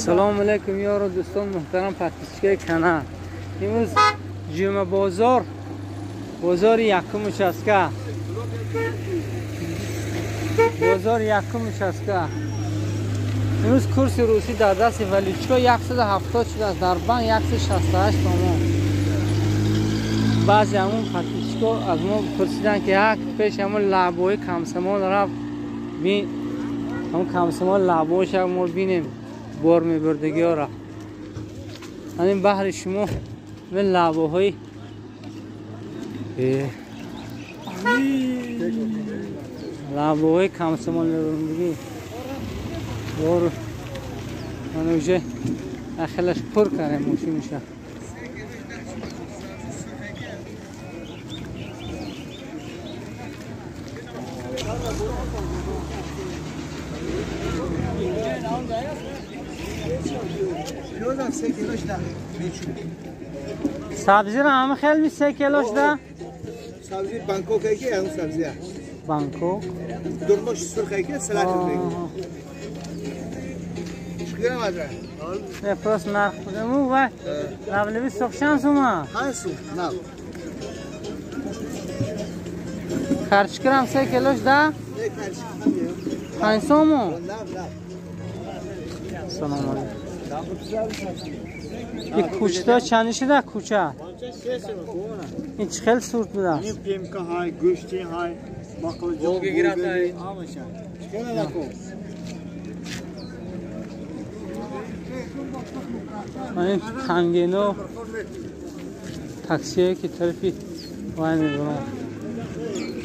Салом алейкум ёру дӯстон муҳтарам подписчикои канал. Имрӯз ҷумъа бозор, бозори якум участка. Бозори якум участка. Имрӯз курси русӣ дар дасти валютчико 170 шудааст, дар банк 168 сомон. Баъзе ҳамун подписчико аз мо пурсиданд, ки як пеш ҳамун лаъбои комсомол рафт, бин ҳамун комсомол лаъбоша мо бинем бор мебурдагиёра. Ҳамин баҳри шумо ин лаъбоҳои лаъбоҳои комсомол мебурдагӣ бор ман уже ахилаш пур кардем мошиниша. سبزی رو همه خیلی می 3 کیلوش ده؟ سبزی بانکوک که اون سبزیه. بانکوک؟ درمش سرخه که سلات میگه. چیکار مادره؟ نه پس نرخ بودم و لبلبی سخشان سوما. 5 سوم نه. خرج کردم 3 کیلوش ده؟ نه خرج 5 سومو؟ نه نه. سلام علیکم. این کوچه چند شده کوچه؟ این چه خیلی سورت بوده؟ این پیمکه های گوشتی های باقلجان بوگری همشه. این تنگینو تاکسیه که طرفی وای میبرم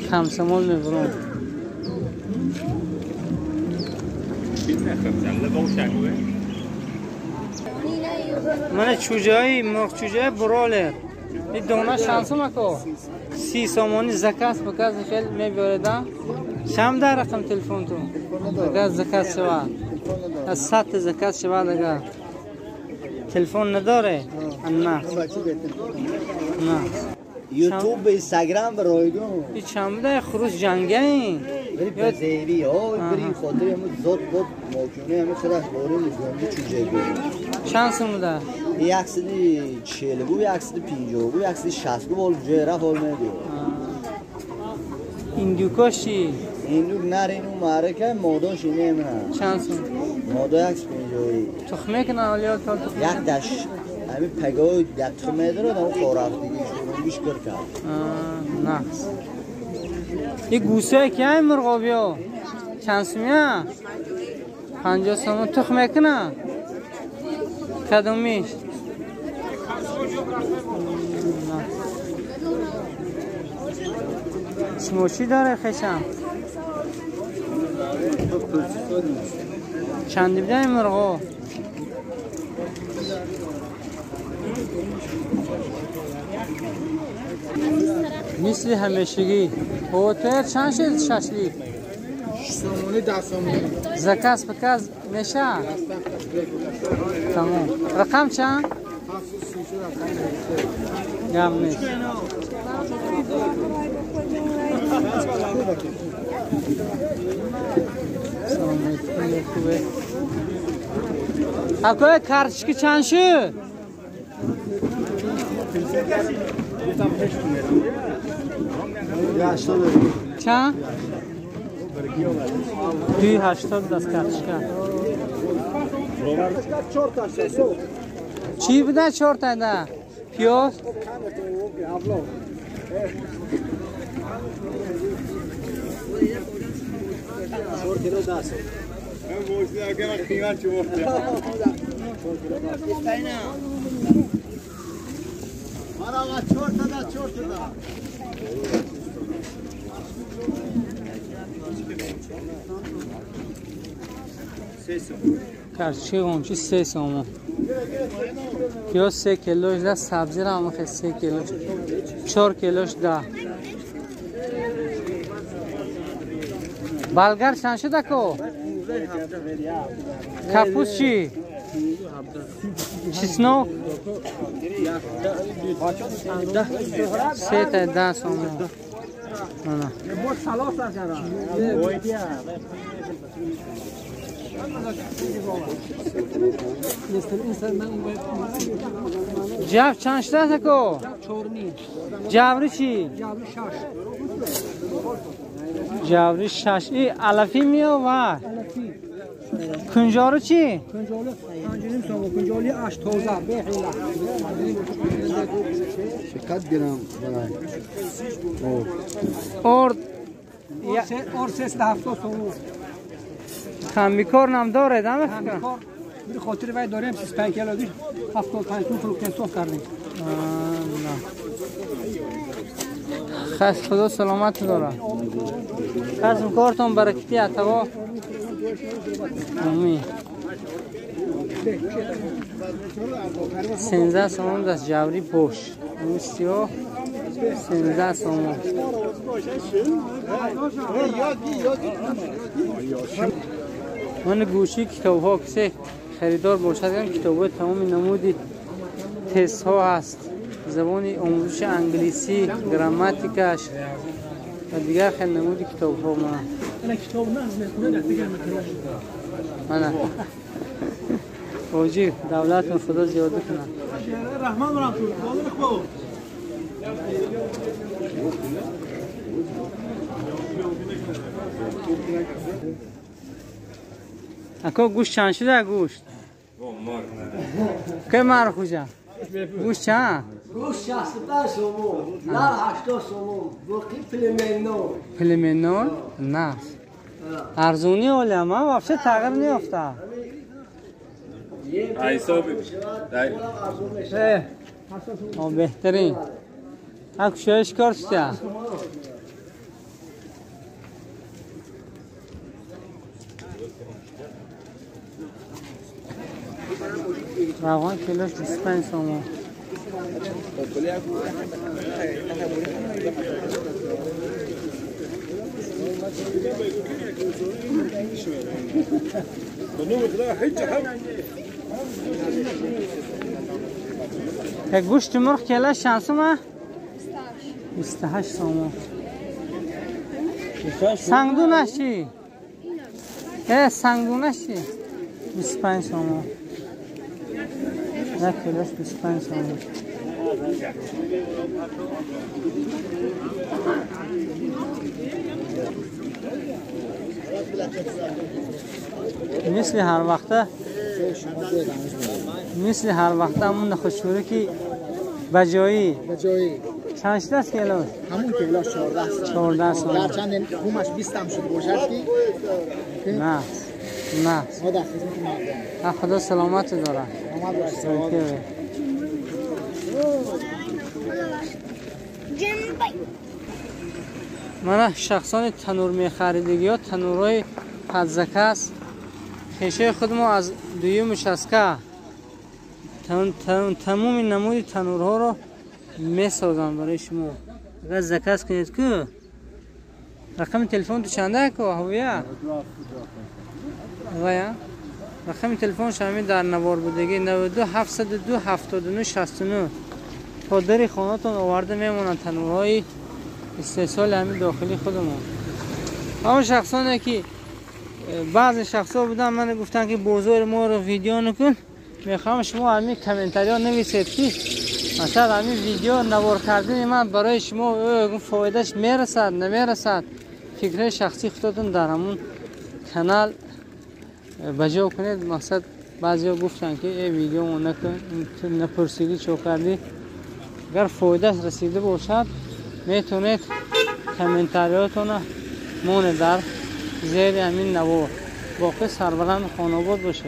کمسمال میبرم. من چوجایی مرغ چوجای برولر این دونه شانس مکو 30 سومونی زکاس بکاز خیلی میبردم شام در رقم تلفن تو زکاس زکاس شوا از سات زکاس شوا لگا تلفن نداره نه نه یوتیوب اینستاگرام رایگان این چند خروس جنگه این بری پذیری ها بری خاطر همون زاد بود ماکیونه همه خودش باره نظامی چوجه بود چند سوم بوده؟ 140 بود 150 بود 160 بود حال جای رفت حال ندید. این دوکاش چی؟ این دوک نر اینو معرکه ماداش اینه نه. چند سوم؟ مادا 150. تخمه کنن حالا تا تخمه یک دش همین پگاه یک تخمه داره اون خورفتگیش اون کر کرد. نه. این گوسه که این مرغابیا چند سومیه؟ 50 سوم تخمه کنن؟ کدومیش؟ سموچی داره خشم؟ چند بیده این مرغا؟ مثل همیشگی هوتر چند شد ششلی؟ سومونی 10 سومونی زکاس بکاز میشه؟ تمام رقم چند؟ گم نیست. سلام علیکم خوبه اکوی کارچکی چند شد؟ چند؟ 280 دست کارچکا. چی بوده 4 تا ده؟ پیاز؟ کرچی قمچی 3 سومون پیاز 3 کیلوش ده سبزی را هم 3 کیلوش 4 کیلوش ده بلگر چند شده کو؟ کپوس چی؟ چسنوک؟ 3 تا 10 سومون. جو چند شده است کو؟ 4.5. جوری چی؟ جوری 6. جوری 6. ای علفی میو و کنجارو چی؟ کنجارو 5.5 سوم، کنجالی 8 تازه به حیله. چقدر گرم برای ارد ارد 370 سوم. خمیکار نم داره دم فکر. خمیکار به خاطر وای داریم 35 کیلو 75 توم فروختیم صاف کردیم. نه. خس خدا سلامت داره. خس کارتون برکتی عطا. امین. 13 سوم دست جوری پوش. اون سیاه 13 سوم. من گوشی کتاب ها کسی خریدار باشد کتاب های تمام نمودی تست ها هست، زبان آموزش انگلیسی، گراماتیکش و دیگر خیلی نمودی کتاب ها. من کتاب نه دیگر من اوجی دولت خدا زیاده کنه. رحمان رحمت اکو گوشت چند شده گوشت؟ که مرخ خوشم؟ گوشت چند؟ گوشت 65 سومون، نه 80 سومون، باقی پلمنو. پلمنو؟ نه. ارزونی ولی اما вообще تغییر نیافته. بهترین. اکو شایش کار شده. روغن کیلوش 25 سومون. گوشت مرغ کیلوش چند سومه؟ 28 سومون. سنگدونش چی؟ سنگدونش چی؟ 25 سومون. یک کیلوش 25 سومون. مثل هر وقته، مثل هر وقته همون نخوشوره که بجایی چند شده است کیلوش؟ همون کیلوش 14 سوم. 14 سوم. هرچند خومش 20 هم شد باشد که نه نه ما در خدمت مردم. خدا سلامت داره. سلامت باشه. من شخصان تنور میخریدگی ها تنورهای پزکه است. خیشه خود ما از دویم شسکه تمام نمود تنورها رو میسازم برای شما. اگر زکاس کنید که رقم تلفن تو چنده که هویه؟ ویا رقم تلفن شما در نوار بودگی 92 702 79 69 تا در خانه‌تون آورده میمونن تنورهای استحصال همین داخلی خودمون. اما شخصانی که بعض شخصا بودن من گفتن که بازار ما رو ویدیو نکن، میخوام شما همین کامنتاری ها نویسید که مثلا همین ویدیو نوار کردن من برای شما فایدهش میرسد نمیرسد. فکر شخصی خودتون در همون کانال بجا کنید. مقصد بعضیا گفتن که ای ویدیو نکن، نپرسیدی چو کردی. اگر فایدهش رسیده باشد میتونید کامنتاریاتون مونه در زیر همین نوار. باقی سربلند خانواد باشه.